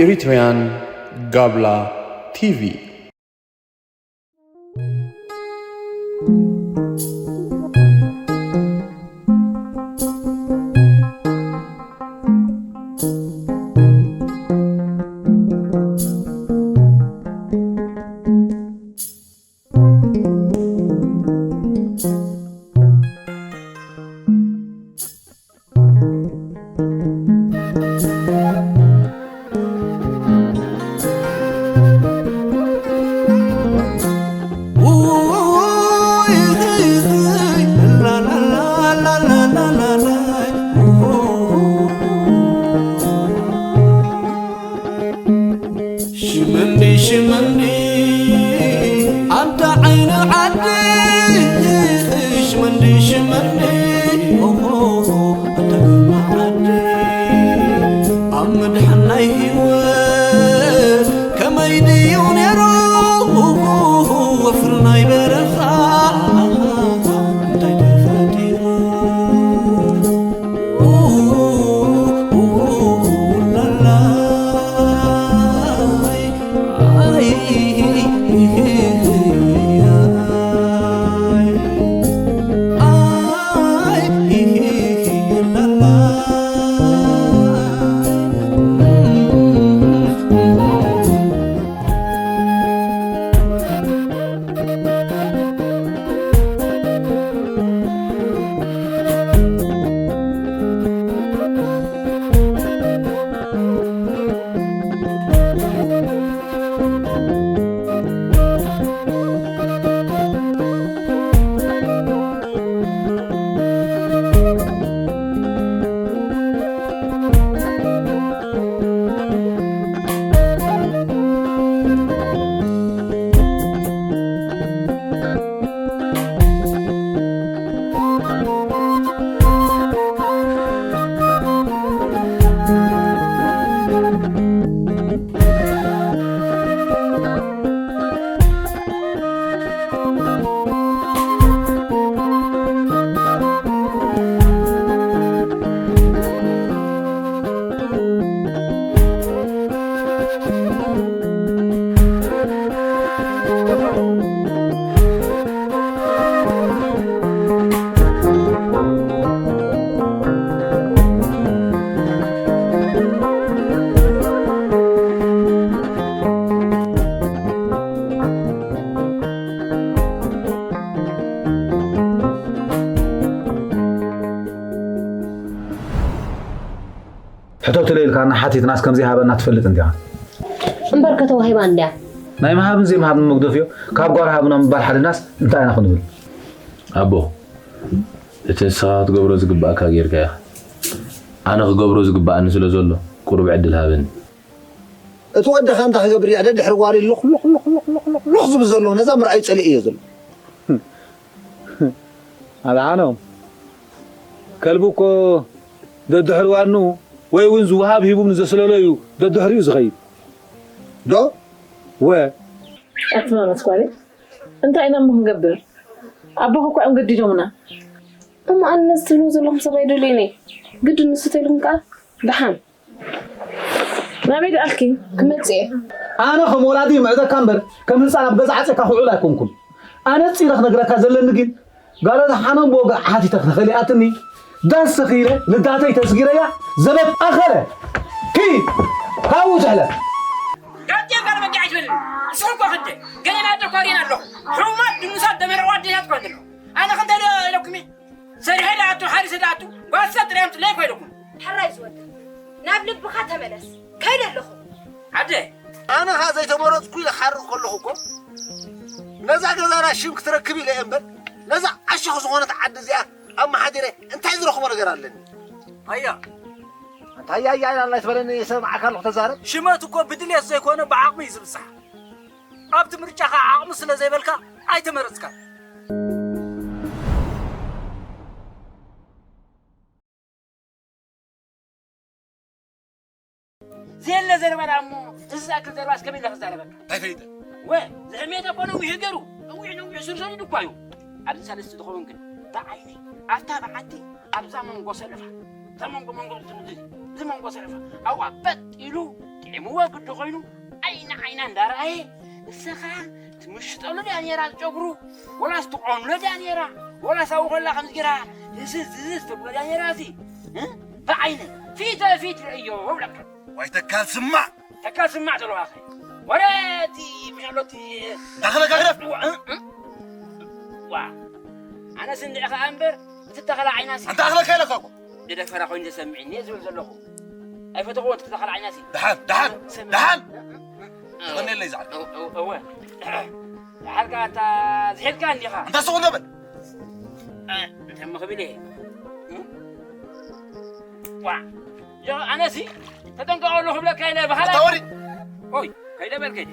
Eritrean Gabla T V. ሽመንዲ ሽመንዲ ኣንታ ዓይኒ ዓዲ ሽመንዲ ሽመንዲ ኦሆ ኣንታ ግርማ ዓዲ ኣብ ምድሓን ናይ ህይወት ከመይ ድዩ ነይሩ ወፍሪ ናይ በረኻ እንታይ ተፈጢሩ ሕተቱለይ ኢልካና ሓቲትናስ ከም ዘይሃበና ትፈልጥ እንዲኻ። እምበር ከተዋሂባ እንድያ። ናይ ምሃብን ዘይምሃብን መግደፍዮ፣ ካብ ጓል ሃብና ምባል ሓዲናስ እንታይ ኢና ክንብል? ኣቦ፣ እቲ ንስኻ ክትገብሮ ዝግባእካ ጌርካ ኢኻ። ኣነ ክገብሮ ዝግባኣኒ ስለ ዘሎ፣ ቁሩብ ዕድል ሃበኒ። እቲ ወድኻ እንታይ ክገብር እያ? ደድሕሪ ጓል ሉኽ ሉኽ ሉኽ ሉኽ ሉኽ ሉኽ ሉኽ ዝብል ዘሎ፣ ነዛ ምርኣዩ ጸሊእ እየ ዘሎ። ኣድሓኖም፣ ከልቢ እኮ ደድሕሪ ዋኑ ወይ እውን ዝወሃብ ሂቡም ንዘስለሎ እዩ ደድሕሪኡ ዝኸይድ። ዶ? ወ። ኣቲ ማመት ጓለይ፣ እንታይ ኢና እሞ ክንገብር? ኣቦኻ እኮ እዮም ገዲዶምና። እሞ ኣነ ነዚ ትብልዎ ዘለኹም ሰብ ኣይደልዮን እየ። ግድን ንሱ ተይልኩም ከኣ ደሓን። ናበይ ደኣልኪ? ክመጽእ እየ። ኣነ ከም ወላዲ ይምዕደካ እምበር፣ ከም ህጻን ኣብ ገዛ ዓጽየካ ክውዕል ኣይኮንኩን። ኣነጺረ ክነግረካ ዘለኒ ግን፣ ጓል ኣድሓኖም ብወግዒ ሓቲተ ክተኸሊኣትኒ፣ ዳስ ተኺለ፣ ልዳተይ ተስጊረያ፣ ዘበት ኣኸለ። ኪድ! ካብኡ ትሕለፍ። ጋጤ ጓል በጊዕ ኣይትበልኒ። ንስኺ እኮ ክንደ ገለ ናደርኳ ርኢና ኣለኹ። ሕሙማት ድኑሳት ደመርዖ ኣዴታት እኳ ኣለኹ። ኣነ ክንተ ኢለኩም እየ? ሰሪሐ ደኣቱ፣ ሓሪሰ ደኣቱ፣ ጓሳ ጥርያም ትለይ ኮይደኩም። ሕራይ ዝወድ፣ ናብ ልብኻ ተመለስ። ከይደ ኣለኹ። ዓደ። ኣነ ኸኣ ዘይተመረጽኩ ኢለ ክሓርቕ ከለኹ እኮ፣ ነዛ ገዛና ሽም ክትረክብ ኢለ እየ እምበር፣ ነዛ ዓሽኽ ዝኾነት ዓዲ እዚኣ ኣመሓዲረ እንታይ ዝረኽቦ ነገር ኣለኒ? ኣያ። እንታይ ኣያ ኢላ ኣይትበለኒ፣ የሰማዕካ ኣለኹ ተዛረብ። ሽመት እኮ ብድልየት ዘይኮነ ብዓቕሚ እዩ ዝብጻሕ። ኣብቲ ምርጫኻ ዓቕሚ ስለ ዘይበልካ ኣይተመረጽካን። ዘየለ ዘረባ ደኣ እሞ፣ እዚ ዝኣክል ዘረባስ ከመይ ኢለ ክዛረበካ? እንታይ ፈሊጠ? ወ፣ ዝሕሜት እኮ ነዊሕ ገሩ፣ ነዊሕ ነዊሕ ሱር ሰዲዱ እኳ እዩ። ኣብዚ ሰለስተ ዝኸውን ግን፣ ብዓይነይ፣ ኣብታ በዓቲ፣ ኣብዛ መንጎ ሰለፋ፣ እዛ መንጎ መንጎ ትምድል፣ እዚ መንጎ ሰለፋ፣ ኣብኣ በጥ ኢሉ፣ ዒምዋ ግዲ ኮይኑ ዓይኒ ዓይና እንዳረኣየ፣ ንሳ ኸዓ ትምሽጠሉ ድያ ነይራ ጨጉሩ፣ ወላስ ትቖምሎ ድያ ነይራ፣ ወላስ ኣብኡ ከላ ከምዚ ገይራ ህስስ ዝዝዝ ተብሎ ድያ ነይራ? እዚ እ? ብዓይነ ፊት ፊት ርእዮ እብለካ። ዋይ ተካል ስማዕ! ተካል ስማዕ ዘለዋኸ ወረ እቲ ምሻሎ እቲ ዳኽለ ጋግረፍ! ዋ፣ እ? እ? ዋ፣ ኣነስ እንድዒ ኸዓ እምበር እቲ ተኸላ ዓይናሲ ኣንታ ኣኽለካ ኢለካ እኮ። ዝደፈራ ኮይኑ ተሰሚዕኒ እየ ዝብል ዘለኹ። ኣይፈተኽዎን እቲ ተኸላ ዓይናሲ። ደሓን፣ ደሓን፣ ሰሚዕ- ደሓን! እ፣ እ፣ እ፣ ተቐንየለይ ዛዕባ። እ፣ እ፣ እወ። ደሓርካ ኣታ ዝሒልካ እንዲኻ። ኣንታ ስቕ እንዶ በል። እ፣ እንተ ምኽብል እየ። እ? ዋ፣ ዮ፣ ኣነሲ ተጠንቀቐሉ ክብለካ ኢለ ብኻልኣይ ኣታ ወዲ። ኦይ፣ ከይደ በል ከይደ።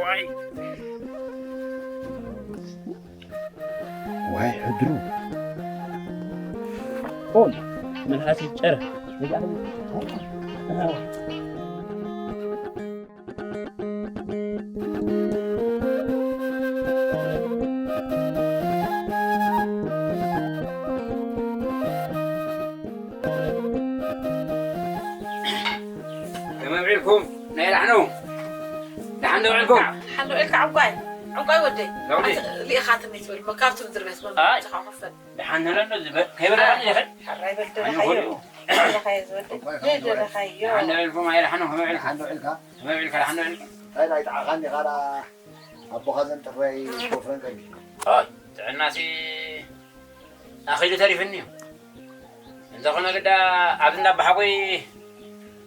ዋይ። ዋይ ሕድሩ። ኦይ፣ መልሓስ ይጨረ። ከመይ ውዒልኩም? ናይ ላሕኑ። ደሓን ዶ ውዒልኩም? ሓሎ ኢልካ ዕንቋይ። ዕንቋይ ወደይ። ዘውዲ። ኣቲ ልኢኻትኒ ትብል፣ መካብቲ ምድሪ ቤት በል፣ ኣይ። ትኻ ክፈል። ደሓን ነረዶ ዝበል፣ ከይበላኻ ኣይ። ይኸድ። ሓራይ በል፣ ኣይ፣ ደለኻዮ። ይኸዱ። ደለኻዮ ዝወደይ። ደለኻዮ። ደሓን ዶ ውዒልኩም? ኣይ ላሕኑ፣ ከመይ ውዒልካ? ደሓን ዶ ውዒልካ? ከመይ ውዒልካ? ደሓን ዶ ውዒልካ? እንታይ ናይ ጠዓኻኒ ኻላ ኣቦኻ ዘንጥረይ ኮፍረን ቀይሕ። ኣይ፣ ጥዕናሲ ኣኺሉ ተሪፍኒ እዩ። እንተኾነ ግዳ ኣብዚ እንዳ ኣባሓጎይ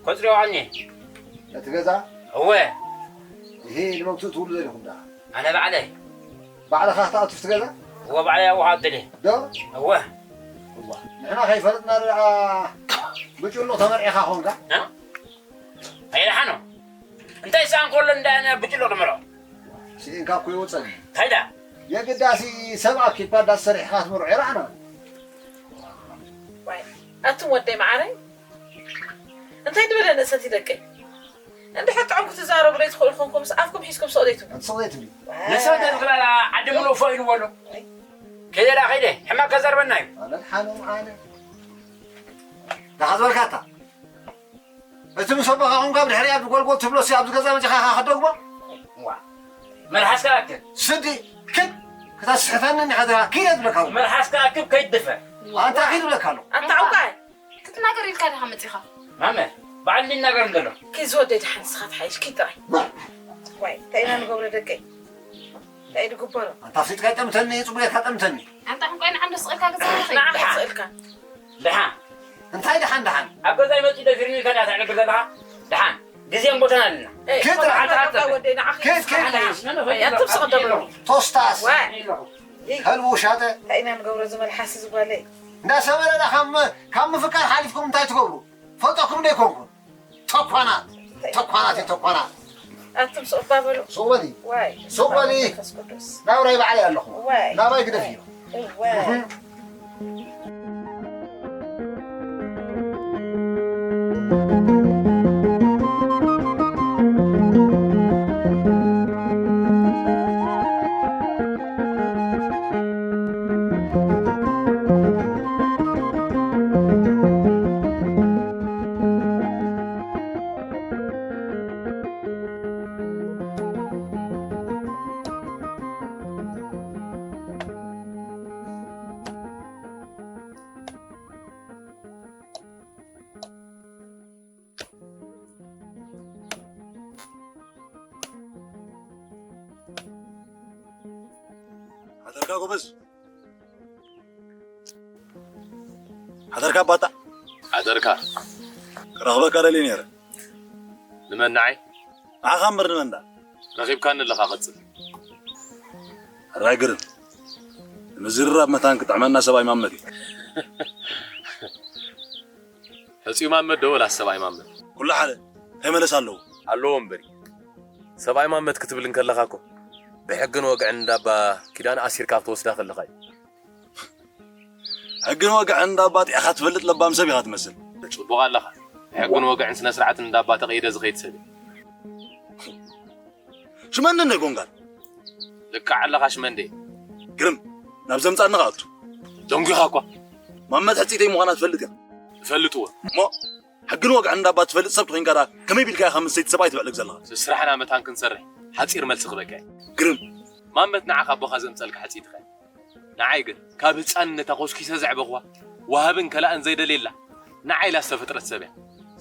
ከጽርዮ ቀኒ። እቲ ገዛ? እወ። ይሄ ንመግትኡ ትብሉ ዘሪኹም ደኣ? ኣነ ባዕለይ። ባዕልኻ ክትኣቱ ኣብቲ ገዛ? እወ፣ ባዕለይ ኣብኡ ክኣቱ ደልየ። ዶ? እወ። እዋ፣ ንሕና ከይፈለጥና ደኣ ብጭኑቕ ተመርዒኻ ኾንካ? እ? ኣይደሓኖ። እንታይ ሰኣን ከሎ እንዳ ኣነ ብጭሎ ድምሮ? ስኢንካ እኮ ይወጸኒ። እንታይ ዳ? የግዳሲ ሰብ ኣኪብካ ዳስ ሰሪሕካ ትምርዖ ይረኣና። ዋይ፣ ኣቱም ወደይ መዓረይ፣ እንታይ ድበለ ንእሰቲ ደቀይ? እንድሕር ጥዑም ክትዛረቡ ዘይትኽእሉ ኮንኩምስ ኣፍኩም ሒዝኩም ስቕ ዘይትብሉ? ስቕ ዘይትብሉ? ዋይ። ንሰብ ተዝኽላላ ዓዲ ምሉእ ፎእ ኢልዎ ኣሎ። ከይደ ዳ ከይደ፣ ሕማቕ ከዛርበና እዩ። ኣነ ድሓኖም ኣነ። ደሓ ዝበልካታ? እቲ ምስ ኣቦኻ ኾንካ ብድሕሪኣ ብጎልጎል ትብሎ ሲ ኣብዚ ገዛ መጺኻ ኢኻ ከተደግሞ? ዋ። መልሓስካ ኣክብ። ስዲ፣ ክድ፣ ክተስሕተኒ እንዲኻ ዘለኻ፣ ኪድ እየ ዝብለካ እውን። መልሓስካ ኣክብ ከይትድፈር። ኣንታ ኪድ እብለካ ኣለኹ። ኣንታ ዕውቃይ። ክትናገር ኢልካ ዲኻ መጺኻ? ማመ፣ በዓል እንዲ ይናገር እንተሎ። ኪድ ዝወደይ ደሓን ንስኻ ትሓይሽ፣ ኪድ ጥራይ። ዋ። ዋይ፣ እንታይ ኢና ንገብሮ ደቀይ? እንታይ ድግበሮ? ኣንታ ፍሊጥካ ይጠምተኒ፣ ጽቡቕ ጌርካ ጠምተኒ። ኣንታ ዕንቋይ ንዓንዶ ስቕ ኢልካ ገዛ ንኸይድ። ንዓኻ ስቕ ኢልካ። ደሓን። እንታይ ደሓን ደሓን? ኣብ ገዛይ መጺኡ ደፊርኒ ኢልካ ዲኻ ተዕንግር ዘለኻ? ደሓን። ግዜን ቦታን ኣለና። ኤይ፣ ኬት ኮታ፣ ደሓን? ኮታ፣ ወደይ፣ ንዓኺ ኬት፣ ኬት? ደሓን፣ ደሓን። ኣይ፣ ኣቱም ስቕ ደብሩ። ቶስታስ። ዋይ። ከልቢ ውሻጠ። እንታይ ኢና ንገብሮ ዝመልሓስ ዝጓለይ? እንዳ ሰበረ ዳ ካብ ም-፣ ካብ ምፍቃር ሓሊፍኩም እንታይ ትገብሩ? ፈልጠኩም ዶ ኣይኮንኩን? ተኳናት፣ ተኳናት እዩ፣ ተኳናት። ኣቱም ሱቕ እባ በሉ። ሱቕ በሊ። ዋይ። ሱቕ በሊ። መንፈስ ቅዱስ። ናብራይ ባዕለይ ኣለኹ። ዋይ። ናባይ ግደፍ እዩ። ዋይ። እህ። ሓደርካ ጎበዝ። ሓደርካ ኣባጣ። ሓደርካ። ክረኽበካ ደልየ ነይረ። ንመን ንዓይ? ንዓኻ እምበር ንመን ደኣ? ረኺብካኒ ኣለኻ፣ ቀጽል። ሕራይ ግርም። ንምዝርራብ መታን ክጥዕመና ሰብኣይ ማመት እዩ። ሕጹይ ማመት ዶ ወላስ ሰብኣይ ማመት? ኩሉ ሓደ። እንታይ መለስ ኣለዎ? ኣለዎ እምበሪ። ሰብኣይ ማመት ክትብል እንከለኻ እኮ ብሕግን ወግዕን እንዳባ ኪዳነ ኣሲርካ ክትወስዳ ከለኻ እዩ። ሕግን ወግዕን እንዳባ ጥዕኻ ትፈልጥ ለባም ሰብ ኢኻ ትመስል። ጽቡቕ ኣለኻ። ብሕግን ወግዕን ስነ ስርዓትን እንዳባ ተቐይደ ዝኸይድ ሰብ እየ። ሽመንዲ እንደ ጎንጋል። ልክዕ ኣለኻ ሽመንዴ። ግርም፣ ናብ ዘምጻኒ ከኣቱ። ደንጒኻ እኳ። ማመት ሕጽይተይ ምዃና ትፈልጥ እያ። እፈልጥዎ። እሞ ሕግን ወግዕን እንዳባ ትፈልጥ ሰብ ተኾይንካ ደኣ ከመይ ቢልካ ኢኻ ምስ ሰይቲ ሰብኣይ ትብዕልግ ዘለኻ? ስራሕና መታን ክንሰርሕ ሓጺር መልሲ ክበካ እየ። ግርም። ማመት ንዓኻ ኣቦኻ ዘምጸልካ ሓጺትኻ። ንዓይ ግን ካብ ህጻንነታ ኮስኪሰ ዘዕበኽዋ፣ ወሃብን ከላእን ዘይደልየላ፣ ንዓይ ኢላ ዝተፈጥረት ሰብ እያ።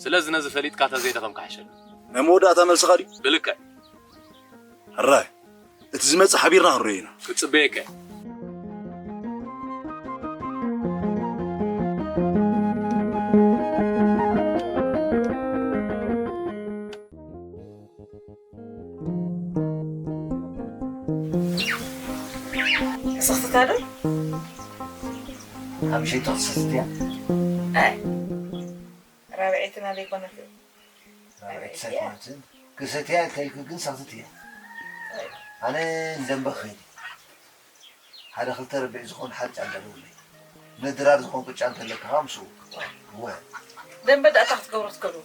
ስለዚ ነዚ ፈሊጥካ ተዘይደኸምካ ይሕሸካ። ናይ መወዳእታ መልስኻ ድዩ? ብልክዕ። ሕራይ፣ እቲ ዝመጽእ ሓቢርና ክንሪኦ ኢና። ክጽበየካ እየ። እስኽትታ ዶ? ኣብ ምሸት ክትሰትት እያ? ኣይ ራብዐይትና ዘይኮነት። ራብዐይቲ ኣይኮነትን። ክሰትያ ኢልካ ኢልኪ ግን ሰኽትት እያ። ኣነ ንደንበ ክኸይድ እየ። ሓደ ክልተ ርብዒ ዝኾን ሓርጭ ኣዳልውለይ። ንድራር ዝኾን ቅጫ እንተለካ ከዓ ምስኡ። እወ። ደንበ ዳእታ ክትገብሮ ትከዱ።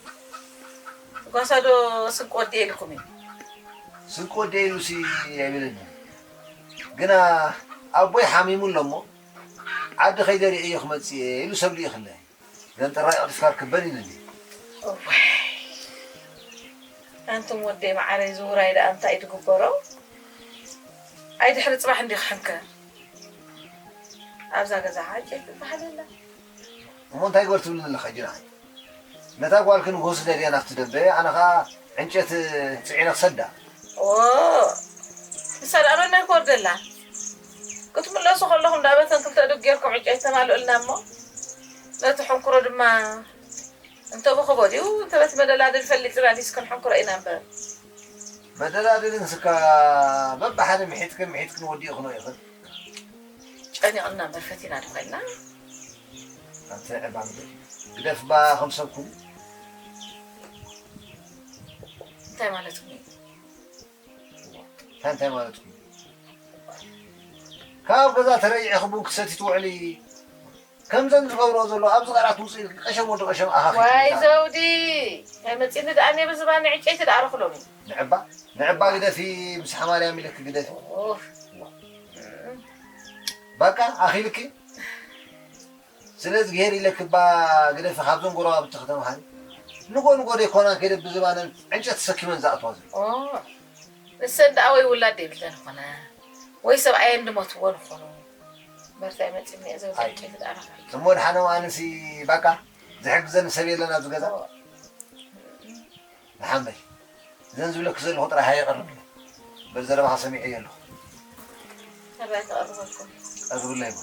ጓሳ ዶ ስንቂ ወዲ ኢልኩም እዩ። ስንቂ ወዲ ኢሉ ሲ ኣይብልን። ግና ኣቦይ ሓሚሙ ኣሎ እሞ ዓዲ ከይደ ርእዮ ክመጽእ እየ ኢሉ ሰብ ልኢኽለይ። ዘን ጥራይ ቅዱስ ካር ክበን ኢሉኒ። እዋይ። ኣንቱም ወደይ መዓረይ ዝውራይ ደኣ እንታይ እዩ ዝግበሮ? ኣይ ድሕሪ ጽባሕ እንዲ ክሕንከ። ኣብዛ ገዛ ሓቂ ትበሃል ኣላ። እሞ እንታይ ግበር ትብልኒ ኣለኻ ጅናይ? ነታ ጓልክን ክወስደ ድያ ናብቲ ደንበ፣ ኣነ ኸኣ ዕንጨት ጽዒነ ክሰዳ። ኦ፣ ንሳ ደኣ መን ክወርደላ? ክትምለሱ ከለኹም ደኣ በተን ክልተ ኣእዱግ ጌርኩም ዕንጨይቲ ተማልኡልና እሞ፣ ነቲ ሕንኩሮ ድማ እንተ ብኽቦ ድዩ እንተ በቲ መደላድል ፈሊጥና ድዩስ ክንሕንኩሮ ኢና እምበር። መደላድልን ስካ በብሓደ ምሒጥክን ምሒጥክን ወዲእኽኖ ኢኽን። ጨኒቕና እምበር ፈቲና ዶ ኸልና? ኣንተ ዕባን ግደፍ ባ ከም ሰብ ኩን። እንታይ ማለትኩም እዩ? እንታይ እንታይ ማለትኩም? ካብ ገዛ ተረይዕኺ ቡን ክትሰቲ ትውዕሊ። ከምዘን ዝገብሮ ዘሎ ኣብዚ ቃላት ውፅእ ኢልኪ ቀሸም ወዲ ቀሸም ኣኻኺ ዋይ ትብላ። ዘውዲ፣ እንታይ መፂኒ ደኣ እኔ ብዝባኒ ዕጨይቲ ደኣ ረኽሎም እዩ። ንዕባ ንዕባ ግደፊ ምስ ሓማርያም ኢለኪ ግደፊ። ኡፍ። በቃ ኣኺልኪ። ስለ እግዚኣብሔር ኢለኪ እባ ግደፊ ካብዞም ጎረባብቲ ከተምሃሪ። ንጎ ንጎ ደይኮና ከይደ ብዝባነን ዕንጨት ተሰኪመን ዝኣትዋ ዘሎ። ኦ፣ ንሰን ደኣ ወይ ውላድ ዘይብለን ኾነ ወይ ሰብኣየን ድሞትወን ኾኑ። በርታይ መፂኒ እየ ዘውዲ ኣይ። ዕጨይቲ ደኣ ረኽቢ። እሞ ድሓነ እዋንሲ በቃ ዝሕግዘኒ ሰብ የለን ኣብዚ ገዛ። ንሓመይ እዘን ዝብለኪ ዘለኹ ጥራሕ ኣየቐርብለይ። በል ዘረባኻ ሰሚዐዮ ኣለኹ። ሕራይ ተቐርበልኩም። ቀርብለይ እሞ።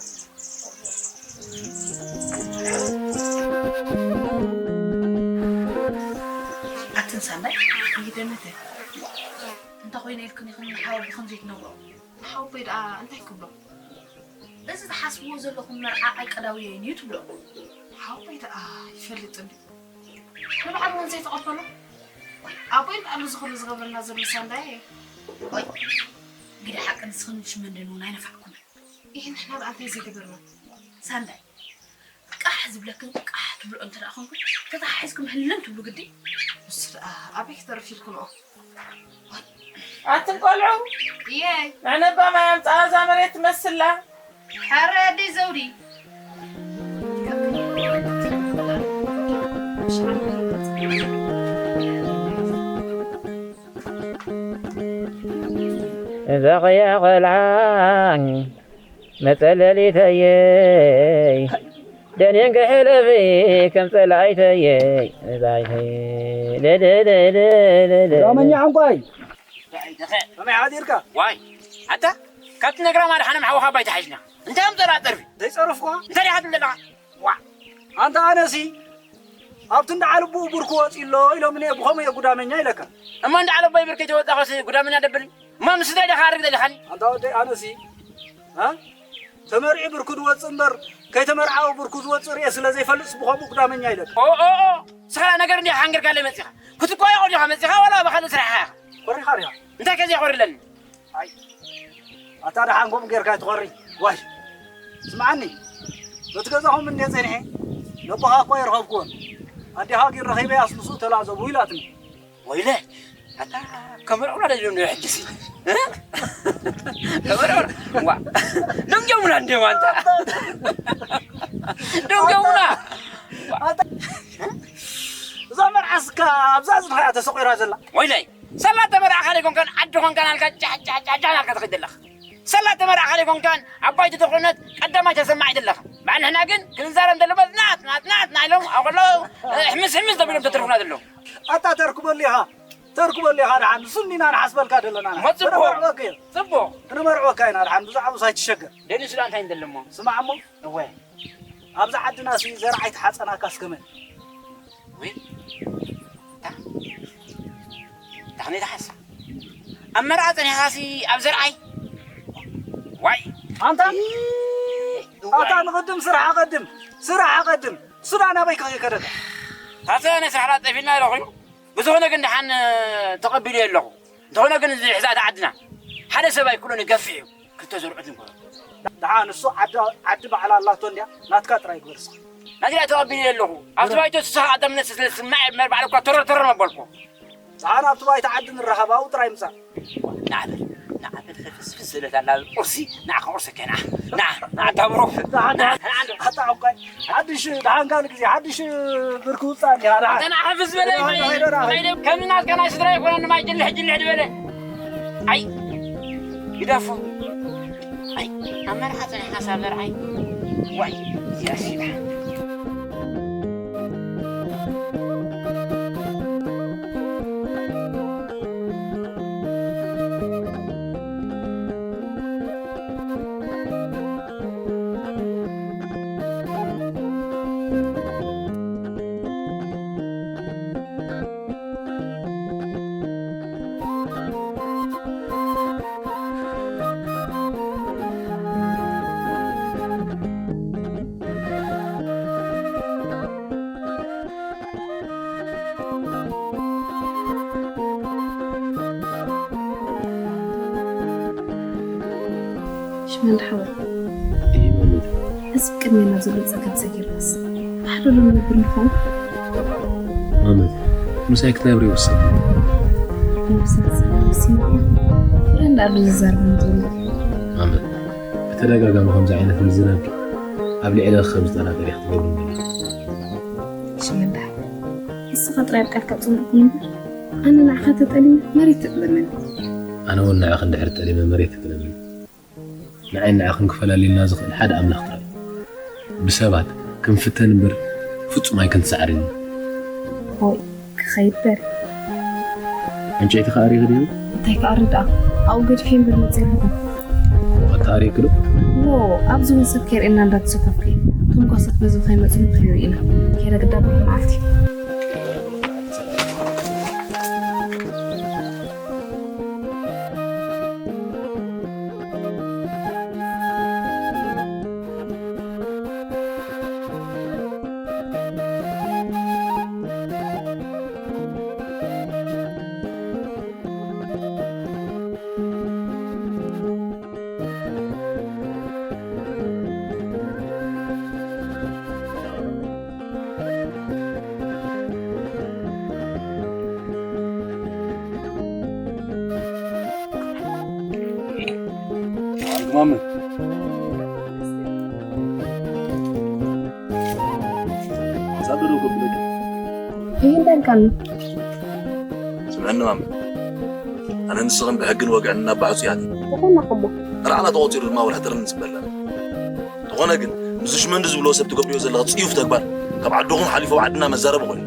ኣትን ሳንዳይ ይደነተ እንተ ኮይነ ኢልክን ኢኽን ንሓወ ብኸም ዘይትነግሮ ንሓወቦይ ደኣ እንታይ ክብሎ እዚ ዝሓስብዎ ዘለኹም መርዓ ኣይቀዳውየይን እዩ ትብሎ ሓወቦይ ደኣ ይፈልጥ እንዲ ንባዕሉ እውን ዘይተቐበሎ ኣቦይ ደኣ እዚ ኩሉ ዝገብረልና ዘሎ ሳንዳይ ወይ ግደ ሓቂ ንስኽን ሽመንደን እውን ኣይነፋዕኩን ይህ ንሕና ደኣ እንታይ ዘይገበርና ሳንዳይ ቃሕ ዝብለክን ቃሕ ትብልኦ እንተ ደኣ ኾንኩ ተተሓሒዝኩም ህልም ትብሉ ግዲ ንሱ ደኣ ኣበይ ክተርፍ ኢልክንኦ ኣትን ቆልዑ እየይ መዕነባ ማይ ኣምፅኣ እዛ መሬት ትመስላ ሓረ ኣደይ ዘውዲ እዛ ኸያ ቖልዓ መጸለሊተየይ ደኔን ክሕለፊ ከም ጸላኢተየይ እዛይተይ ለለለለለለ ዳመኛ ዕንቋይ ከመይ ሓዲርካ? ዋይ ኣታ ካብቲ ነግራ ማድሓኖም ሓወኻ ባይታ ሓይሽና እንታይ እዮም ጸራ ጸርፊ ዘይጸረፍኳ እንታይ ዲኻ ትብል ዘለኻ? ዋ ኣንታ ኣነሲ ኣብቲ እንዳ ዓልቡኡ ብርኩ ወፂ ኣሎ ኢሎምኒ ብኸምኡ እየ ጉዳመኛ ኢለካ እሞ እንዳ ዓለቦይ ብርከይ ተወጣኸሲ ጉዳመኛ ደብል እሞ ምስ እንታይ ዲኻ ኣርግ ዘለኻኒ? ኣንታ ወደይ ኣነሲ እ? ተመርዒ ብርኩ ዝወፅእ እምበር ከይተመርዓወ ብርኩ ዝወፅእ ርኤ ስለ ዘይፈልጥስ ብኸምኡ ጉዳመኛ ኢለካ ኦ ኦ ኦ ስኻ ነገር እንዲኻ ሓንገርካ ለይ መፂኻ ክትቋየቑ ዲኻ መፂኻ ዋላ ብኻልእ ስራሕ ኢኻ ኮሪኻ ዲኻ እንታይ ከዚያ ኮሪለኒ ኣይ ኣታ ደሓን ከምኡ ጌርካ ኣይትኾሪ ዋይ ስምዓኒ በቲ ገዛኹም እንደ ጸኒሐ ነቦኻ እኳ ይረኸብኩዎን ኣዴኻ ግን ረኺበ ኣስልሱ ተላዘቡ ኢላትኒ ወይለ ኣታ ከመርዑና ደልዮም ነው ሕጅሲ ከመርዑና ዋ ደንገሙና እንደ ዋንታ ደንገሙና እስካ ኣብዛ ዝድኻ ተሰቂራ ዘላ። ወይለይ፣ ሰላ ተመርዓኻ ዘይኮንካን ዓዲ ኮንካን ኣልካ ጫሕ ጫሕ ጫሕ ጫሕ ኣልካ ትኸይድ ዘለኻ። ሰላ ተመርዓኻ ዘይኮንካን ዓባይቲ ተኾነት ቀዳማይ ተሰማዒ ዘለኻ። ባዕ ንሕና ግን ክንዛረብ እንተለና ናት ናት ናት ናት ኢሎም ኣብ ከሎ ሕምስ ሕምስ ዘቢሎም ተትርፉና ዘለዉ። ኣታ ተርክበሉ ኢኻ፣ ተርክበሉ ኢኻ። ደሓን ንሱ እንዲና ንሓስበልካ ዘለና። እሞ ጽቡቕ፣ ክንመርዖካ እዩ። ጽቡቕ። ክንመርዖካ ኢና። ደሓን ብዛዕባኡስ ኣይትሸገር። ደሊሱ ደኣ እንታይ እንደለሞ? ስማዕ እሞ። እወ። ኣብዛ ዓድና ሲ ዘርዓይ ተሓጸናካ እስከ መን? ወይ፣ ታ-፣ ታኽነይ ተሓሳ። ኣብ መርዓ ጸኒሕካሲ ኣብ ዘርዓይ? ዋይ። ኣንታ? እይ፣ ኣታ ዋይ። ንቕድም ስራሕ ኣቐድም፣ ስራሕ ኣቐድም። ሱዳን ኣበይ ከ-፣ ከደካ? ታተ ናይ ስራሕ ላጠፊና ኢለ ኮይኑ። ብዝኾነ ግን ደሓን ተቐቢለዮ ኣለኹ። እንተኾነ ግን እዚ ሕዛእቲ ዓድና ሓደ ሰብኣይ ኩሉ ንገፍሕ እዩ። ክልተ ዘርዑት ንግበሮ። ደሓን እሱ ዓዲ፣ ዓዲ ባዕላ ኣላቶ እንድያ፣ ናትካ ጥራይ ግበር እስኻ። ናትካ ተቐቢለዮ ኣለኹ። ኣብቲ ባይቶ ንስኻ ቀዳምነት ስለ ዝስማዕ እየ እምበር ባዕሉ እኳ ተረር ተረር መበልኩ። ደሓን ኣብቲ ባይቶ ዓዲ ንራኸብ፣ ኣብኡ ጥራይ ምጻእ። ናዕበል፣ ናዕበል፣ ፍስፍስ ዝበለት ኣላ ቁርሲ፣ ንዓ ከቑርሰካ እየ፣ ንዓ፣ ንዓ፣ ንዓ፣ ኣታ ብሩኽ። ደሓን፣ ንዓ፣ ደሓን፣ ንዓ። ኣታ ዕቋይ፣ ሓድሽ፣ ደሓን ካልእ ግዜ፣ ሓድሽ ብርኪ ውጻእ እንዲኻ፣ ደሓን። ኣታ ንዓ ሕፍስ ዝበለ ደሓን፣ ማይ፣ ደሓን፣ ደሓን። ማይ ደ-፣ ከም ናትካ ናይ ስድራ ኣይኮነን፣ ማይ ጅልሕ፣ ጅልሕ ዝበለ። ኣይ፣ ግደፎ። ኣይ፣ ኣብ መርዓ ጸኒሕካ ሳብ ዘርዓይ። ዋይ፣ እዚኣ ሲዳ። ሽመንዳ ሓወይ፣ እይ፣ መምህር። እዚ ቅድሜና ዘሎ ጸገም ሰጊርናስ ብሓደ ዶ ንነብር ንኸውን? መምህር፣ ምሳይ ክትነብሪ ይወሰን። ነብስና ሰላም ሲማ ፍረ እንዳሉ ዝዛረብ ዘሎ። መምህር፣ ብተደጋጋሚ ከምዚ ዓይነት ምዝራብ ኣብ ልዕሊ ከም ዝጠራጠር ኢኻ ትገብርኒ። ሽመንዳ፣ ንስኻ ጥራይ ኣብ ቃልካ ጽኑዕ ኩን እምበር፣ ኣነ ንዓኻ ተጠሊመ መሬት ትጥለመኒ። ኣነ እውን ንዓኺ እንድሕር ጠሊመ መሬት ትጥለመኒ። ንዓይን ንዓኽን ክፈላልየና ዝኽእል ሓደ ኣምላኽ ጥራይ እዩ። ብሰባት ክንፍተን እምበር ፍጹም ኣይክንሰዓርን ኢና። ሆይ፣ ክኸይድ በል። ዕንጨይቲ ክኣሪ ክድዩ? እንታይ ክኣሪ ደኣ? ኣብኡ ገዲፈ እምበር መጽየ ኣለኹ። ወቐት ተኣሪክሉ? ዎ፣ ኣብዚ እውን ሰብ ከይርእየና እንዳተሰኮፍኩ እየ። እቶም ጓሶት በዚ ከይመጹ ንኽሪኡ ኢና። ከይደ ግዳ ብሩኽ መዓልቲ። ማመ። ሳብ ደረው ከብለካ። ይህ እንዳልካሉ። ስምዕኒ ማመ። ኣነ ንስኽን ብሕግን ወግዕን እናባሕጹ እያ። ዝኾንና ከሞ። ራዕና ተቖጺሩ ድማ ወርሒ ጥሪ ንጽበላ። እንተኾነ ግን፣ ምስዚ ሽመንዲ ዝብልዎ ሰብ ትገብርዮ ዘለኻ ጽዩፍ ተግባር፣ ካብ ዓድኹም ሓሊፉ ኣብ ዓድና መዛረቢ ኮይኑ።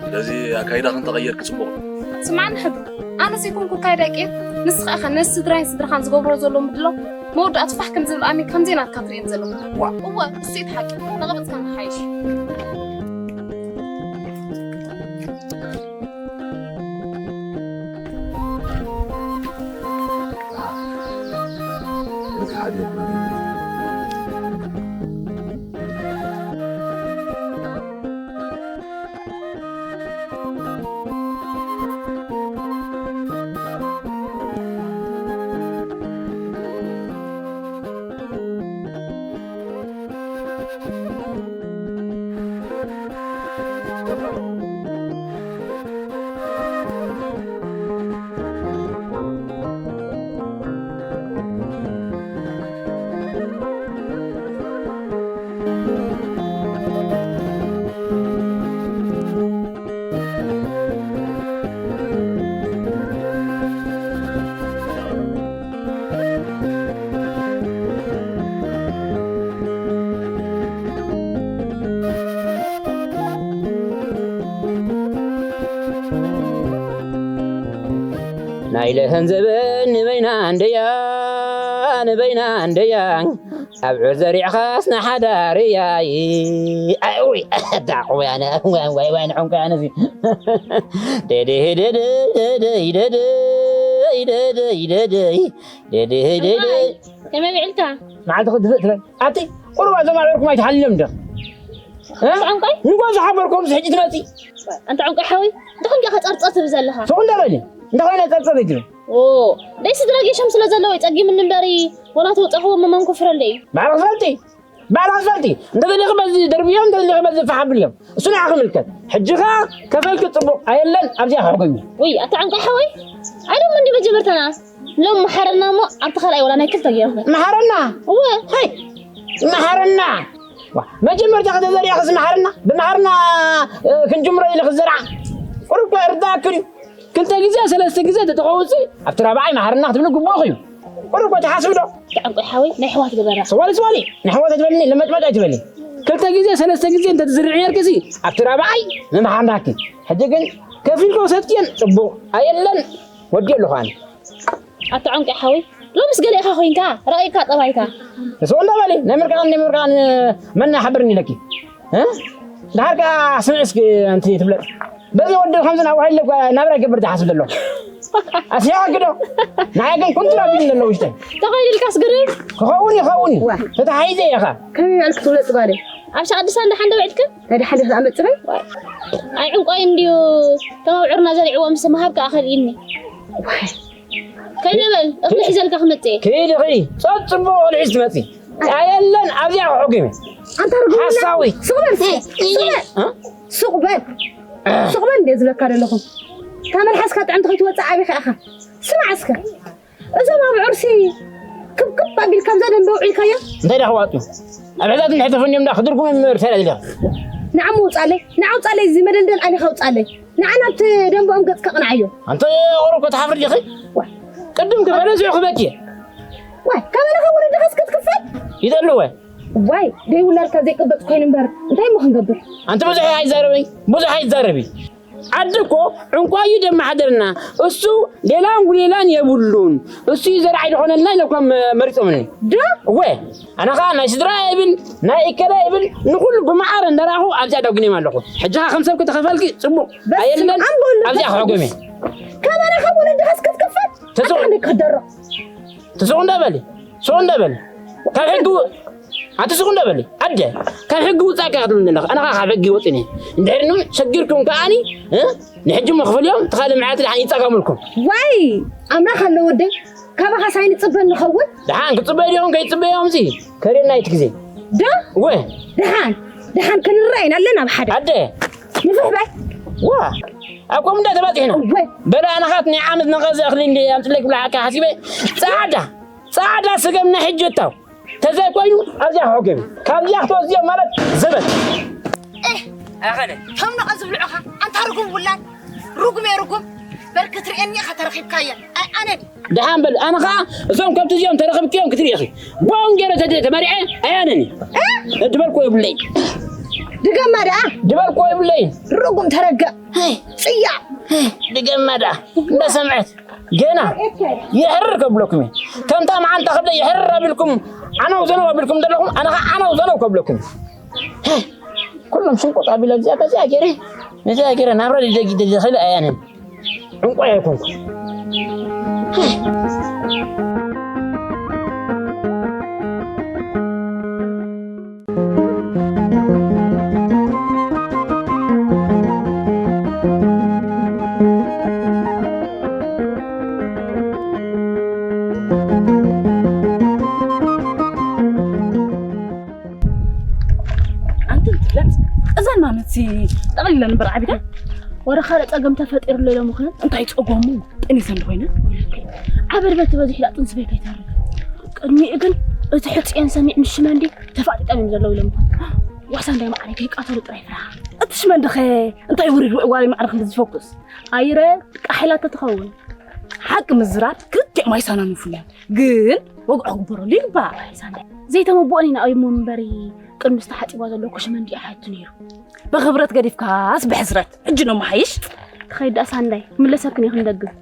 ስለዚ ኣካይዳኽን ተቐየርኪ ጽቡቕ እዩ። ስምዓኒ ሕብሩ፣ ኣነስ ኣይኮንኩ ኣካይዳ ቀይር፣ ንስኻ ኢኻ ነዚ ስድራይን ስድራኻን ዝገብርዎ ዘለዉ ምድላው መወዳእቱ ፋሕ ከም ዝብል ኣሚን ከምዘይ ናትካ ትርእየን ዘለኹ። ዋእ! እወ፣ እሱ እዩ እቲ ሓቂ። ንቐበጽካ ንሓይሽ። ኢለ ህንዘበን ንበይና እንደያ፣ ንበይና እንደያ። ኣብ ዑር ዘሪዕኻስ ንሓዳር እያ። ኣይ፣ እታ ቆያ፣ ዋይ፣ ዋይ፣ ዋይ፣ ንዕንቆ ኣነዚ። ደደይ፣ ደደይ፣ ደደይ፣ ደደይ፣ ደደይ፣ ደደይ፣ ደደይ፣ ደደይ። ከመይ ውዕልካ? መዓልቲ ክትፍእ ትብል። ኣቲ፣ ቁሩብ ኣዞም ኣዕርኩም ኣይትሓልዮም እንደ። እ? ኣንተ ዕንቋይ? ንጓ ዝሓበርኩም ሕጂ ትመጺ። ኣንተ ዕንቋይ ሓወይ፣ እንታይ እንዲኻ ጸርጸር ትብል ዘለኻ? ሱቕ እንደ በሊ። እንታይ ኮይነ ጸርጸር ይትብል? ኦ፣ ደይ ስድራ ጌሾም ስለ ዘለዉ ጸጊምኒ እምበሪ፣ ወላ ተውጻኽዎ መመን ኮፍረለይ። ባዕልኺ ፈልጢ። ባዕልኺ ፈልጢ። እንተ ደሊኺ በዚ ደርብዮም፣ እንተ ደሊኺ በዚ ፈሓብልዮም። እሱ ንዓኺ ምልከት። ሕጂ ኸኣ ከፈልኪ ጽቡቕ ኣየለን፣ ኣብዚኣ ክሕጎም እዩ። ውይ፣ ኣታ ዕንቋይ ሓወይ፣ ኣይዶም እንዲ መጀመርታና። ሎም መሓረና እሞ ኣብቲ ካልኣይ ወላ ናይ ክልተ ገይርኹም። መሓረና? እወ። ሄይ! መሓረና! ዋ፣ መጀመርታ ከተዘሪዕኽስ መሓረና? ብመሓረና፣ እ፣ ክንጅምሮ ኢለ ክዘርዓ? ቁሩብ እኮ እርዳእክን እዩ። ክልተ ግዜ፣ ሰለስተ ግዜ እንተተኸውጽ፣ ኣብቲ ራብዓይ መሓረና ክትብሉ ግቡእኹ እዩ። ቁሩብ እኮ ትሓስቡ ዶ? ተዓንቆይ ሓወይ፣ ናይ ኣሕዋት ግበራ። ስዋሊ፣ ስዋሊ፣ ናይ ኣሕዋት ኣይትበልኒ፣ ለመጭመጭ ኣይትበሊ። ክልተ ግዜ፣ ሰለስተ ግዜ እንተትዝርዒ ነርክሲ፣ ኣብቲ ራብዓይ ምምሓርናኪ። ሕጂ ግን ከፊልካ ወሰድክየን ጽቡቕ ኣየለን፣ ወዲ ኣለኹ ኣነ። ኣታ ዕንቂ ሓወይ፣ ሎምስ ገለ ኢኻ ኮይንካ፣ ረቒቕካ ጠባይካ። ንስኡ እንዳበለ፣ ናይ ምርቃን፣ ናይ ምርቃን፣ መን ሓብርኒ ኢለኪ? እ? ደሓር ከኣ ስምዒ እስኪ ኣንቲ ትብለጥ። በዚ ወዲ ከምዚ ናብ ዋሕለ እኳ ናብራ ይገብር ዝሓስብ ዘሎ። ኣስያቂ ዶ? ንዓይ ግን ኩንትራ ቢሉ ዘሎ ውሽጠይ። ተኸይልልካስ ግርም? ክኸውን ይኸውን እዩ። ዋ። ተታሒዘ እየ ኸ። ከመይ ውዕልኪ ትብለጥ ጓለይ? ኣብ ሸቕ ኣዲስ ኣበባ ደሓን ዶ ውዕልክን? ናይ ደሓን ዶ ክኣ መጽበይ? ኣይ ዕንቋይ እንድዩ ተማብዕርና ዘሪዕዎ ምስ ምሃብ ከኣ ከልኢኒ። ዋይ። ከይደ በል፣ እኽሊ ሒዘልካ ክመጽእ እየ። ከይዲ፣ ከይዲ። ጸጥ ጽቡቕ እኽሊ ሒዝ ትመጺ። ኣየለን፣ ኣብዚኣ ክሕጉም እየ። ኣንታ ርጉም ሓሳዊ። ሱቕ በል፣ ሱቕ በል። እ? ሱቕ በል። እ። ሱቕ በል እንድየ ዝብለካ ዘለኹ። ካብ መልሓስካ ጥዕምቲ ከይትወጽእ ኣበይ ከኣኻ? ስማዕ እስከ። እዞም ኣብ ዑርሲ ክብክብ ኣቢልካ ኣብዛ ደንበ ውዒልካዮ? እንታይ ደኣ ክዋጡ? ኣብ ሕዛት እንድሕር ተፈንዮም ደኣ ክድርጉም እዮም እምበር፣ እንታይ ደኣ ዝደኻ? ንዓም ውጻለይ፣ ንዓ ውጻለይ፣ እዚ መደልደል ኣሊኻ ውጻለይ። ንዓ ናብቲ ደንበኦም ገጽካ ቅንዓዮ። ኣንተ ቁሩብ እኮ ትሓፍሪ ዲኺ? ዋይ። ቅድም ክፈለስ ይኹበኪ። ዋይ፣ ካባና ካብ ወለድኻስ ክትክፈል? ይደሉ ወይ? ዋይ፣ ደይ ውላድካ ዘይቅበጽ ኮይኑ እምበር፣ እንታይ እሞ ክንገብር? ኣንቲ ብዙሕ ኣይዛረበይ፣ ብዙሕ ኣይዛረቢ። ዓዲ እኮ ዕንቋዩ ደም ማሕደርና፣ እሱ ሌላን ጉሌላን የብሉን፣ እሱ እዩ ዘርዓይ ዝኾነልና ኢለኳ መ-፣ መሪጾምኒ። ዶ? እወ፣ ኣነ ኸኣ ናይ ስድራ ይብል፣ ናይ እከላ ይብል፣ ንኹሉ ብመዓረ እንዳረኣኹ ኣብዚኣ ዳጉኔም ኣለኹ። ሕጂ ኸኣ ከም ሰብ ከተኸፈልኪ ጽቡቕ። በስመ ኣየለን፣ ኣብ በሉ፣ ኣብዚኣ በስመ ክሕጎም እየ። ካባና ካብ ወለድኻስ ክትክፈል? ተስቕ-፣ ኣታ ክንደይ ክትደርቕ? ትስቑ እንዳበሊ፣ ስቑ እንዳበሊ። ካብ ሕጊ ው-፣ ኣቲ ስቑ እንዳበሊ። ኣደ፣ ካብ ሕጊ ውጻእ እካ ክትብሉኒ ኣለኹ። ኣነ ኸኣ ካብ ሕጊ ወጺኒ። እንድሕር ኑ ሸጊርኩም ከኣኒ፣ እ? ንሕጂ እሞ ክፈልዮም፣ እቲ ካልእ መዓልቲ ደሓን ይጻገሙልኩም። ዋይ፣ ኣምላኽ ኣሎ ወደይ። ካባኻስ ኣይንጽበን ንኸውን? ደሓን ክጽበዩ ድዮም ከይጽበዮምሲ? ከርእየና እቲ ግዜ። ዶ? እወ። ደሓን፣ ደሓን ክንረኣይ ኢና ኣለና ብሓደ። ኣደ። ንፍሕ በል። ዋ፣ ኣብ ከምኡ እንዳ ተባጺሕና። እወ። በላ ኣነ ኻት ናይ ዓመት ነቐዘ እኽሊ እንደ ኣምጽለይ ክብላ ሓካ ሓሲበ። ጻዕዳ፣ ጻዕዳ ስገም ናይ ሕጂ እታው። ተዘይኮይኑ ኣብዚኣ ክሕጎም እዩ። ካብዚኣ ክትወስድዮ ማለት ዘበት። ኤህ! ኣኸለ። ከም ነቐ ዝብልዑኻ፣ ኣንታ ርጉም ውላድ። ርጉም እየ ርጉም። በል ክትርእየኒ ኢኻ ተረኺብካየን። ኣይ ኣነን። ደሓን በል፣ ኣነ ኸኣ እዞም ከብቲ እዚኦም ተረኽብክዮም ክትርኢ ኢኺ። ብኦም ገይረ ተደ-፣ ተመሪዐ ኣይ ኣነን። እ? ድበልኮ ይብለይ። ድገማ ደኣ። ድበልኮ ይብለይ። ርጉም ተረገም። ሄይ። ጽያቕ። ሄይ። ድገማ ደኣ። እንዳሰምዐት። ገና የሕርር ከብለኩም እየ። ከምታ መዓንጣ ከብደ የሕርር ኣቢልኩም ዓነው ዘነው ኣቢልኩም ዘለኹም፣ ኣነ ኸዓ ዓነው ዘነው ከብለኩም። ኩሎም ሽንቁጥ ኣቢለ እዚኣ በዚኣ ገይረ፣ ነዚኣ ገይረ ናብራ ደጊ ደጊ ደጊ ክእል ኣያንን ዕንቋይ ኣይኮንኩ። ኣንቲ እንትፍለጥ እዛ ናመት ጠቕሊለን እምበር ዓቢዳ። ወረ ካልእ ጸገም ተፈጢሩሎ ኢሎም ይኾኑ። እንታይ ጸገሙ? ጠኒሰ እንተኾይነ? ወይለከይ። ዓበድበድ ተበዚሑ ደኣ ጥንሲ ቤት ኣይተርፍ። ቅድሚኡ ግን እቲ ሕጽየን ሰሚዕ ምስ ሽመንዲ ተፋጢጦም እዮም ዘለዉ ኢሎም ይኾኑ። ዋሳ እንዳይ መዓረይ ከይቃተሉ ጥራይ ፍርሃ። እቲ ሽመንዲ ኸ እንታይ ውሪድ ውዕዋሪ ማዕረ ክንዲ ዝፈኩስ? ኣይረ ቃሒላ ተትኸውን። ሓቂ ምዝራብ ክልቲኦም ኣይሳናኑፉን እዮም። ግን ወግዖ ክግበረሉ ይግባእ። ኣይሳንዳይ። ዘይተመብኦን ኢና እሞ እምበሪ ቅድሚ ዝተሓጺባ ዘሎ ኮሽመ እንዲኣ ሓቱ ነይሩ። ብኽብረት ገዲፍካስ ብሕስረት። ሕጂ ነው መሓይሽ። ክኸይድ ደኣ ሳንዳይ፣ ክምለሰክን እየ ክንደግም።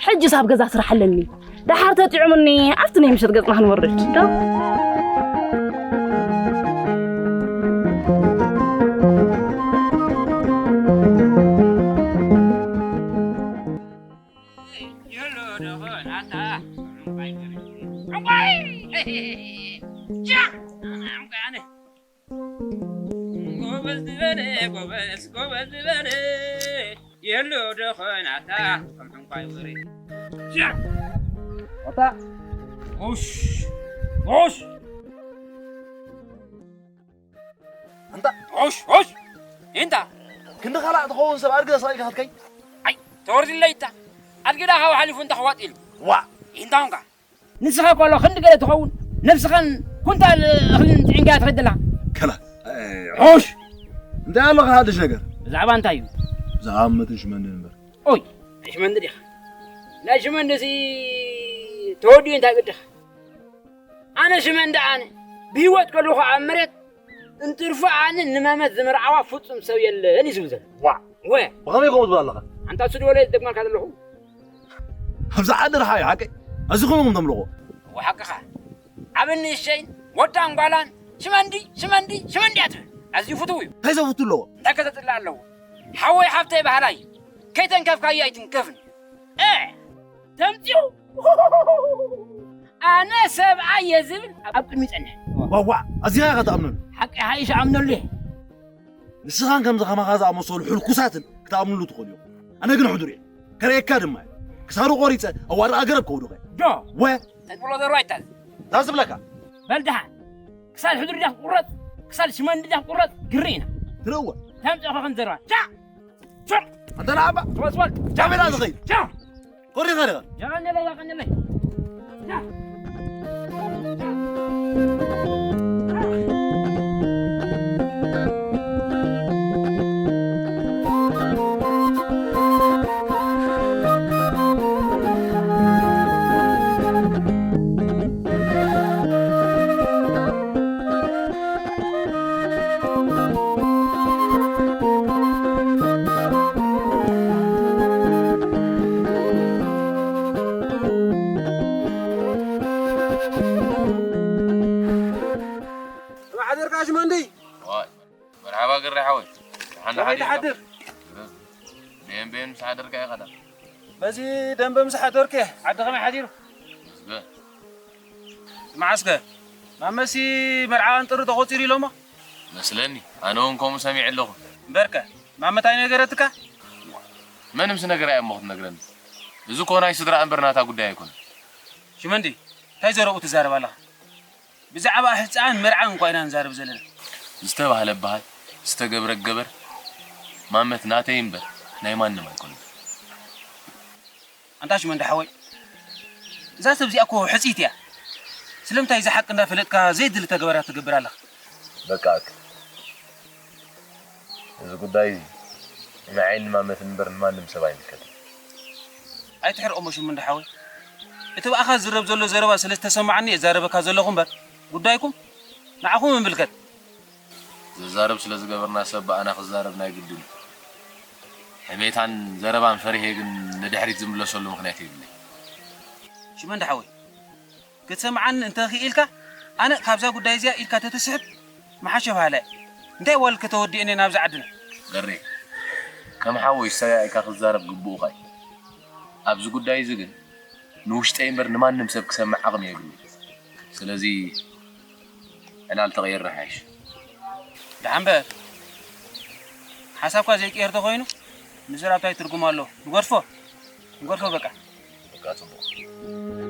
ሕጅስ ኣብ ገዛ ስራሕ ኣለኒ። ደሓር ተጥዑሙኒ ኣብቲ ናይ ምሸት ገጽና ክንወርድ ዶ? ጎበዝ ዝበለ፣ ጎበዝ፣ ጎበዝ ዝበለ፣ የሎ ደኾናታ፣ ከም ዕንቋይ ወሬ። ሻ! ኣታ! ኦሽ! ኦሽ! ኣንታ! ኦሽ! ኦሽ! ኢንታ! ክንዲ ኻልእ ትኸውን ሰብ ኣድጊ ኣሳኢልካ ኸድከይ? ኣይ፣ ተወርዲለይ ኢታ! ኣድጊ ዳ ካብኡ ሓሊፉ እንታ ክዋጥ ኢሉ? ዋ! ኢንታ ኾንካ? ንስኻ እኮ ኣሎ ክንዲ ገለ ትኸውን፣ ነብስኻን ኩንታል እኽልን ጽዒንካ ትኸይድ ዘለኻ። ከላ፣ እ፣ ሖሽ! እንታይ ኣሎ ሓድሽ ነገር? ብዛዕባ እንታይ እዩ? ብዛዕባ መትን ሽመንድን እምበር። ኦይ፣ ሽመንዲ ዲኻ? ናይ ሽመንዲሲ ተወዲኡ እንታይ ግድኻ? ኣነ ሽመንዲ ኣነ፣ ብህይወት ከለኹ ኣብ መሬት እንትርፎ ኣነ ንማመት ዝመርዓዋ ፍጹም ሰብ የለን እዩ ዝብል ዘሎ። ዋ! ወ! ብኸመይ ከምኡ ትብል ኣለኻ? ኣንታ እሱ ድበሎ እየ ዝደግመልካ ዘለኹ። ኣብዚ ዓዲ ረሓ እዩ ሓቀይ። እዚ ከምኡ ተምልኾ። እወ ሓቅኻ። ዓብን ንእሸይን፣ ወዳን ጓላን፣ ሽመንዲ፣ ሽመንዲ፣ ሽመንዲ እያ ትብል። ኣዝዩ ፍቱው እዩ። እንታይ ዘፍቱ ኣለዎ? እንታይ ከተጽልእ ኣለዎ? ሓወይ ሓብተይ ባህላይ፣ ከይተንከፍካዮ ኣይትንከፍን። እ! ተምጽኡ! ኣነ ሰብኣይ እየ ዝብል ኣብ ቅድሚ ይጸንሕ። ዋዋ፣ ኣዚኻ ኢኻ ትኣምነሉ። ሓቂ ሓይሽ ኣምነሉ እየ። ንስኻን ከምዚ ከማኻ ዝኣመሰሉ ሕልኩሳትን ክትኣምንሉ ትኽእሉ ኢኹም። ኣነ ግን ሕዱር እየ። ከርእየካ ድማ እየ። ክሳዱ ቆሪጸ ኣዋድቓ ገረብ ከውድቐ። ዶ? ወ? እንታይ ትብሎ ዘሩ ኣይታዝ? እንታይ ዝብለካ? በል ደሓን። ክሳድ ሕዱር ዲኻ ክትቁረጽ? ክሳድ ሽመንዲ ዲኻ ክትቁረጽ? ግርኢና። ትርእዎ? ተምጽኦ ኸኸም ዘረባ። ቻ! ቻ! ኣንተ ንዓባ! ወስ፣ ወስ! ቻ! ቻ! ቻ! ኮሪኻ ዲኻ? የቐንየለይ፣ የቐንየለይ። ከመይ ሓደርካ ሽመንዲ? ዋይ፣ መርሓባ ግረ ሓወይ። ደሓን ከመይ ሓዲርካ? ትሓድር? በየን በየን ምስ ሓደርካ ኢኻ ዳ? በዚ ደንበ ምስ ሓደርኩ እየ። ዓዲ ከመይ ሓዲሩ? መስገን። መዓስከ? ማመሲ መርዓ እንጥሪ ተቖጺሩ ኢሎሞ? መስለኒ። ኣነ እውን ከምኡ ሰሚዐ ኣለኹ። እምበርከ፣ ማመ እንታይ ነገረትካ? መን ምስ ነገራ እያ እሞ ክትነግረኒ? እዚ እኮ ናይ ስድራ እምበር ናታ ጉዳይ ኣይኮነን። ሽመንዲ፣ እንታይ ዘረብኡ ትዛረብ ኣለኻ? ብዛዕባ ሕፃን መርዓን እንኳ ኢና ንዛረብ ዘለና። ዝተባህለ በሃል፣ ዝተገብረ ገበር፣ ማመት ናተይ እምበር ናይ ማንም ኣይኮነን። ኣንታ ሽመንዲ ሓወይ፣ እዛ ሰብ እዚኣ እኮ ሕጽይቲ እያ። ስለምንታይ እዚ ሓቂ እንዳፈለጥካ ዘይድሊ ተግባራት ትገብር ኣለኻ? በቃ ኣክ-፣ እዚ ጉዳይ እዚ ንዓይን ንማመትን እምበር ንማንም ሰብ ኣይምልከትን። ኣይትሕርቆሞ ሽመንዲ ሓወይ። እቲ ብኣኻ ዝዝረብ ዘሎ ዘረባ ስለ ዝተሰማዓኒ እየ ዝዛረበካ ዘለኹ እምበር ጉዳይኩም ንዓኹም ይምልከት። ዘዛርብ ስለ ዝገበርና ሰብ ብኣና ክዛረብ ናይ ግድን እዩ። ሕሜታን ዘረባን ፈሪሄ ግን ንድሕሪት ዝምለሰሉ ምኽንያት የብለይ። ሽመንዲ ሓወይ፣ ክትሰምዓኒ እንተ ኽኢልካ፣ ኣነ ካብዛ ጉዳይ እዚኣ ኢድካ ተትስሕብ ምሓሸ በሃላይ። እንታይ ዋልከ ተወዲአኒ ናብዛ ዓድና? ገሬ፣ ከም ሓወይ ሰጋኢካ ክዛረብ ግቡእኻ እዩ። ኣብዚ ጉዳይ እዚ ግን ንውሽጠይ እምበር ንማንም ሰብ ክሰምዕ ዓቕሚ የብሉን። ስለዚ ዕላል ተቐይርና ሓይሽ። ደሓን በል። ሓሳብካ ዘይቅየር ተኾይኑ ምዝራብ ታይ ትርጉም ኣለዎ? ንገድፎ። ንገድፎ በቃ። በቃ ጽቡቕ።